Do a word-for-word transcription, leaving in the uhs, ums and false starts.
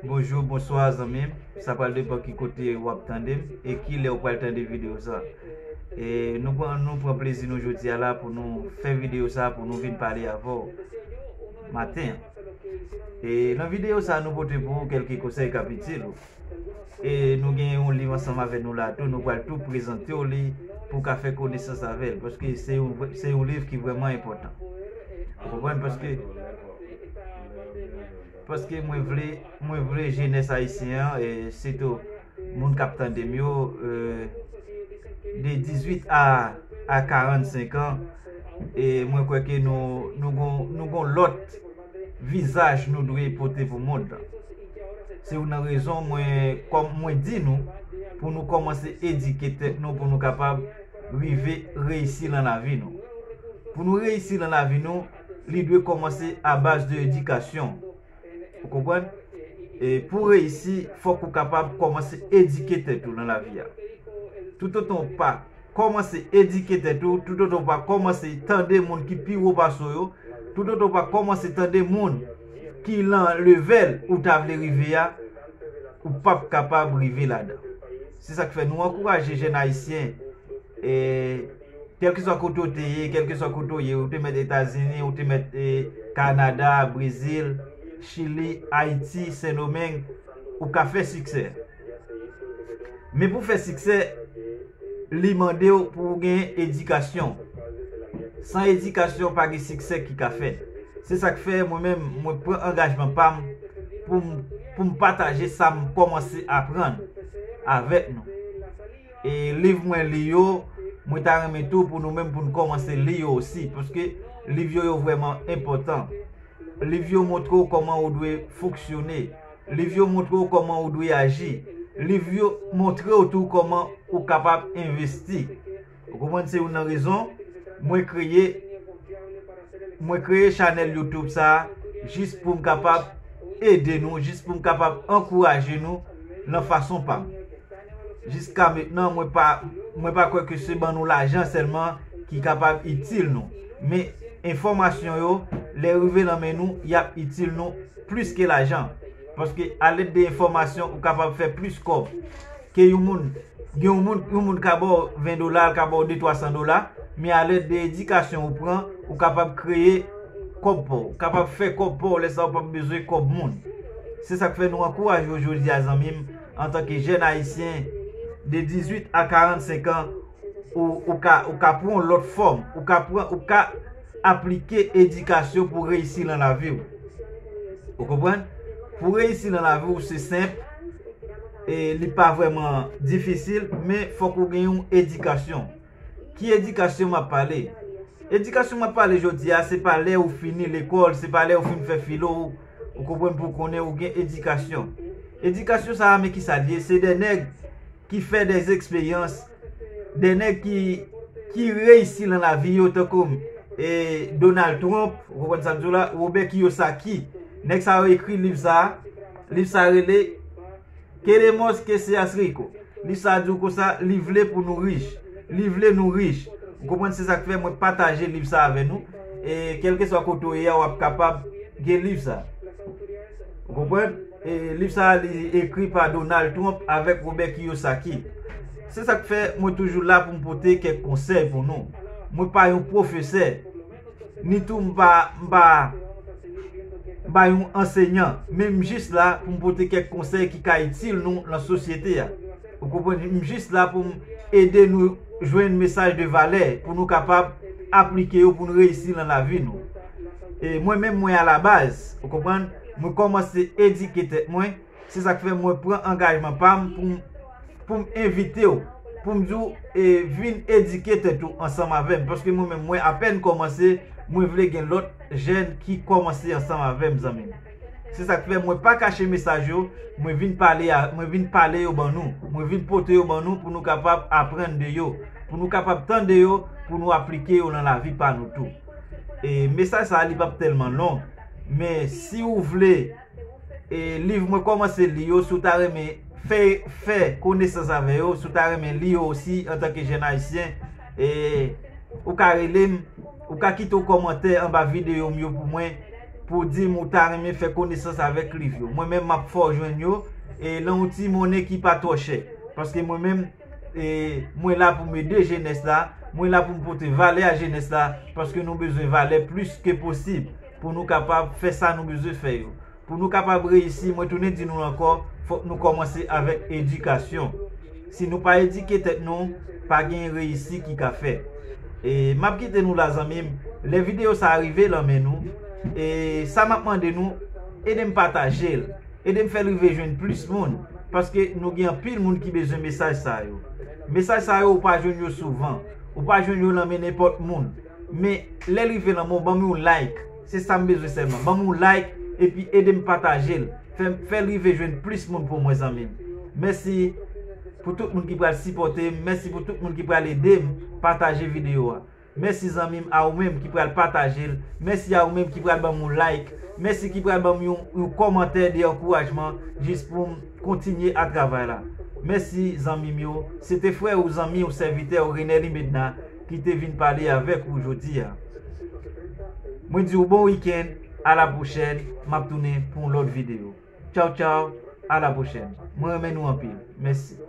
Bonjou, bonswa zanmi m. Sa pral depann ki kote w ap tande m e ki lè w pral tande videyo sa. E nou pran, nou pran plezi nou jodi a la pou nou fè videyo sa pou nou vin pale avè w maten an. E nan videyo sa nou pote pou ou kèlke konsèy k ap itil ou. E nou gen yon liv ansanm avè nou la tou, nou pral tou prezante w li pou w ka fè konesans avè l, paske se yon, se yon liv ki vrèman enpòtan. Ou konprann? Paske, paske mwen vle, mwen vle jenès ayisyen an, e sitou moun k ap tande m yo, e, de dizuit a, a karannsenk an, e mwen kwè ke nou, nou gon, nou gon lòt vizaj nou dwe pote pou mond lan. Se youn nan rezon mwen, kòm mwen di nou, pou nou kòmanse edike tèt nou, pou nou kapab rive reyisi nan lavi nou. Pou nou reyisi nan lavi nou, li dwe kòmanse a baz de edikasyon. Ou konprann? E pou reyisi, fòk ou kapab kòmanse edike tèt ou nan lavi a. Toutotan w pa kòmanse edike tèt ou, toutotan w pa kòmanse tande moun ki pi wo pase w yo, toutotan w pa kòmanse tande moun ki nan level ou ta vle rive a, ou p ap kapab rive ladan. Se sa k fè nou ankouraje jèn ayisyen, e, kèlkeswa kote w te ye, kèlkeswa kote w ye, ou te mèt Etazini, ou te mèt, e, Kanada, Brezil, Chili, Ayiti, Sendomeng, ou ka fè siksè. Men pou fè siksè, li mande w pou w gen edikasyon. San edikasyon, pa gen siksè ki ka fèt. Se sa k fè mwen menm, mwen pran angajman pa m pou m, pou m pataje sa m kòmanse aprann avèk nou. E liv mwen li yo, mwen ta renmen tou pou nou menm pou n kòmanse li yo osi, paske liv yo, yo vrèman enpòtan. Liv yo montre w kòman ou dwe fonksyone. Liv yo montre w kòman ou dwe aji. Liv yo montre w tou kòman ou kapab envesti. Ou konprann? Se youn nan rezon mwen kreye, mwen kreye chanèl YouTube sa a, jis pou m kapab ede nou, jis pou m kapab ankouraje nou nan fason pa m. Jiska mentnan, mwen pa, mwen pa kwè ke se ban nou lajan sèlman ki kapab itil nou. Men enfòmasyon yo, lè rive nan men nou, y ap itil nou plis ke lajan. Paske alèd de enfòmasyon, ou kapab fè plis kòb ke yon moun. Gen yon moun, yon moun ka ba w ven dola, l ka ba w de twa san dola, men alèd de edikasyon ou pran, ou kapab kreye kòb pa w, ou kapab fè kòb pa w, lè sa a ou p ap bezwen kòb moun. Se sa k fè nou ankouraje w jodi a, zanmi m, antanke jèn ayisyen de dizuit a karannsenk an, ou, ou ka, ou ka pran yon lòt fòm, ou ka pran, ou ka aplike edikasyon pou reyisi nan lavi w. Ou konprann? Pou reyisi nan lavi w, se senp, e li pa vrèman difisil, men fòk ou gen yon edikasyon. Ki edikasyon m ap pale? Edikasyon m ap pale jodi a, se pa lè ou fini lekòl, se pa lè ou fin fè filo, ou, ou konprann, pou w konnen ou gen edikasyon. Edikasyon sa a, men ki sa l ye? Se de nèg ki fè de eksperyans, de nèg ki, ki reyisi nan lavi yo, tankou, e, Donald Trump, ou konprann sa m di w la, Robert Kiyosaki. Nèg sa yo ekri liv sa a. Liv sa a rele Queremos que seas rico. Liv sa a di w konsa, li vle pou nou rich. Li vle nou rich. Ou konprann? Se sa k fè mwen pataje liv sa a avè nou. E kèlkeswa kote w ye a, w ap kapab gen liv sa a. Ou konprann? E liv sa a, li ekri pa Donald Trump avèk Robert Kiyosaki. Se sa k fè mwen toujou la pou m pote kèk konsèy pou nou. Mwen pa yon pwofesè, ni tou m pa, m pa, m pa yon ansenyan, men m jis la pou m pote kèk konsèy ki ka itil nou nan sosyete a. Ou konprann? M jis la pou m ede nou jwenn mesaj de valè, pou nou kapab aplike yo, pou nou reyisi nan lavi nou. E mwen menm, mwen alabaz, ou konprann, mwen kòmanse edike tèt mwen. Se sa k fè mwen pran angajman pa m pou m, pou m envite w, pou m di w, e, vin edike tèt ou ansanm avè m. Paske mwen menm, mwen apèn kòmanse, mwen vle gen lòt jèn ki kòmanse ansanm avè m, zanmi m. Se sa k fè mwen pa kache mesaj yo, mwen vin pale a, mwen vin pale yo ban nou, mwen vin pote yo ban nou pou nou kapab aprann de yo, pou nou kapab tande yo, pou nou aplike yo nan lavi pa nou tou. E mesaj sa a, li p ap tèlman long, men si w vle, e liv mwen kòmanse li yo, si w ta renmen fè, fè konesans avè yo, si w ta renmen li yo osi antanke jèn ayisyen, e ou ka rele m, ou ka kite yon kòmantè anba videyo m yo pou mwen, pou w di m ou ta renmen fè konesans avèk liv yo. Mwen menm, m ap fè w jwenn yo, e nan yon ti monnen ki pa twò chè. Paske mwen menm, e, mwen la pou m ede jenès la, mwen la pou m pote valè a jenès la, paske nou bezwen valè plis ke posib pou nou kapab fè sa nou bezwen fè yo. Pou nou kapab reyisi, mwen tounen di nou ankò, fòk nou kòmanse avèk edikasyon. Si nou pa edike tèt nou, pa gen reyisi ki ka fèt. E m ap kite nou la, zanmi m. Lè videyo sa a rive nan men nou, e sa m ap mande nou, ede m pataje l. Ede m fè l rive jwenn plis moun. Paske nou gen anpil moun ki bezwen mesaj sa yo. Mesaj sa yo, ou pa jwenn yo souvan. Ou pa jwenn yo nan men nenpòt moun. Men, lè l rive nan men w, ban m yon like. Se sa m bezwen sèlman. Ban m yon like, epi ede m pataje l. Fè, fè l rive jwenn plis moun pou mwen, zanmi m. Mèsi pou tout moun ki pral sipòte m. Mèsi pou tout moun ki pral ede m pataje videyo a. Mèsi, zanmi m, a ou menm ki pral pataje l. Mèsi a ou menm ki pral ban m yon like. Mèsi ki pral ban m yon, yon kòmantè de ankourajman jis pou m kontinye a travay la. Mèsi, zanmi m yo. Se te frè ou, zanmi ou, sèvitè ou, Renel Imedna, ki te vin pale avèk ou jodi a. Mwen di w bon wikenn, a la pwochèn, m ap tounen pou yon lòt videyo. Tchaw, tchaw, a la pwochèn. Mwen renmen nou anpil. Mèsi.